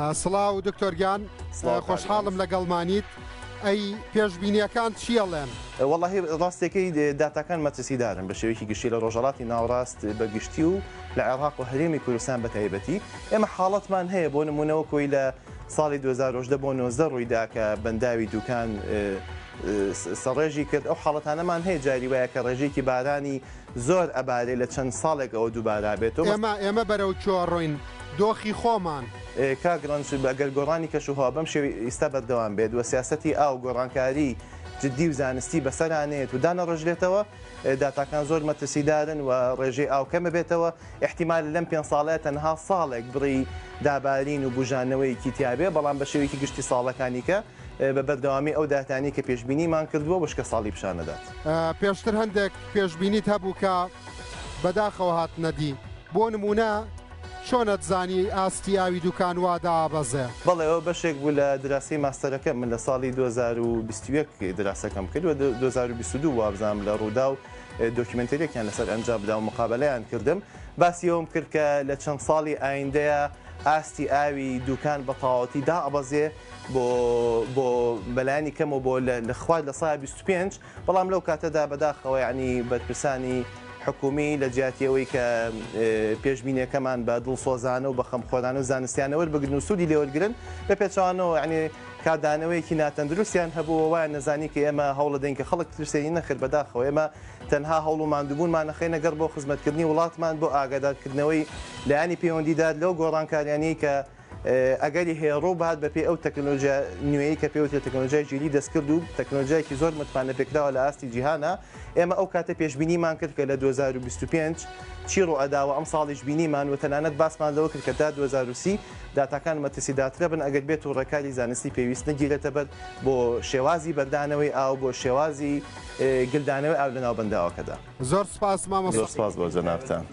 سڵاو دکتۆر گیان سڵاو کاک خۆشحاڵم ڕەنج. لەگەڵمانیت ئەی پێشبینیەکان چی ئەڵێن؟ وەڵاهی ڕاستیەکەی داتاکان مەترسیدارن بە شێوەیەکی گشتی لە ڕۆژهەڵاتی ناوەڕاست بە گشتی و لە عێراق و هەرێمی کوردستان بە تایبەتی ئێمە حاڵەتمان هەیە بۆ نمونە وەکۆی لە ساڵی 2010 بۆ 19 ڕوویدا کە بەنداوی دوکان سەڕێژی کرد ئەو حاڵەتانەمان هەیە جاری وایە کە ڕێژەیەکی بارانی زۆر ئەبارێ لە چەند ساڵێک ئەوە دووبارە بێتەوە. ئێمە ئێمە بەرەو کوێ ئەڕۆین؟ دۆخی خۆمان. کاک ڕەنج ئەگەر گۆڕانی کەشوهەوا بەم شێوەی ئیستا بەردەوام بێت و سیاسەتی ئاو گۆڕانکاری جدی و زانستی بەسەرا نەیەت و دانەڕێژرێتەوە داتاکان زۆر مەترسیدارن و ڕێژەی ئاو کەمەبێتەوە ئیحتیمالە لەم پێنج ساڵەیە تەنها ساڵێک بڕی دابارین و بوژانەوەیەکی تیابێ بەڵام بە شێوەیەکی گشتی ساڵەکانی کە بە بەردەوامی ئەو داتانەی کە پێشبینیمان کردووە وشکەساڵی پیشان دەدات. پێشتر هەندێک پێشبینیت هەبوو کە بەداخەوە هاتنە دی، بۆ نموونە چۆن ئەتزانی ئاستی ئاوی دوکان وا دائەبەزێ؟ بەڵێ ئەوە بەشێک بوو لە دراسەی ماستەرەکەم، من لە ساڵی 2021 دراسەکەم کرد و 2022 وابزانم لە ڕووداو دۆکیومێنتەریەکیان لەسەر ئەنجام دا و مقابەلەیان کردم، باسی ئەوەم کرد کە لە چەند ساڵی ئایندەیا ئاستی ئاوی دوکان بە تەواوەتی دائەبەزێ، بۆ بۆ بەلایەنی کەمەوە بۆ لە خوار 25% بەڵام لەو کاتەدا بەداخەوە یعنی بەرپرسانی حکومی لە جیاتی ئەوەی کە پێشبینیەکەمان بە دڵسۆزانە و بە خەمخۆرانە و زانستیانە وەربگرن و سوودی لێوەرگرن بە پێچەوانەوە یعنی کاردانەوەیەکی ناتەندروستیان هەبوو و وایان نەزانی کە ئێمە هەوڵەدەین کە خەڵک ترسێنین نەخێر بەداخەوە ئێمە تەنها هەوڵ و ماندووبوونمان ئەخەینە گەڕ بۆ خزمەتکردنی وڵاتمان بۆ ئاگادارکردنەوەی لایەنی پەیوەندیدار لەو گۆڕانکاریانەی کە ئەگەری هەیە ڕووبات بەپێی ئەو تەکنەلۆژیا نوێیەی کە پێوترێت تەکنەلۆژیای ژیری دەستکرد و تەکنەلۆژیایەکی زۆر متمانەپێکراوە لە ئاستی جیهانا، ئێمە ئەو کاتە پێشبینیمان کرد کە لە 2025 چی ڕووئەدا و ئەمساڵیش بینیمان و تەنانەت باسمان لەوە کرد کە تا 2030 داتاکان مەترسیدارترە بن ئەگەر بێت و ڕێکاری زانستی پێویست نەگیرێتە بەر بۆ شێوازی بەردانەوەی ئاو بۆ شێوازی گلدانەوەی ئاو لەناو بەنداوەکەدا. زۆر سوپاس مامۆستا. زۆر سوپاس بۆ جەنابتان.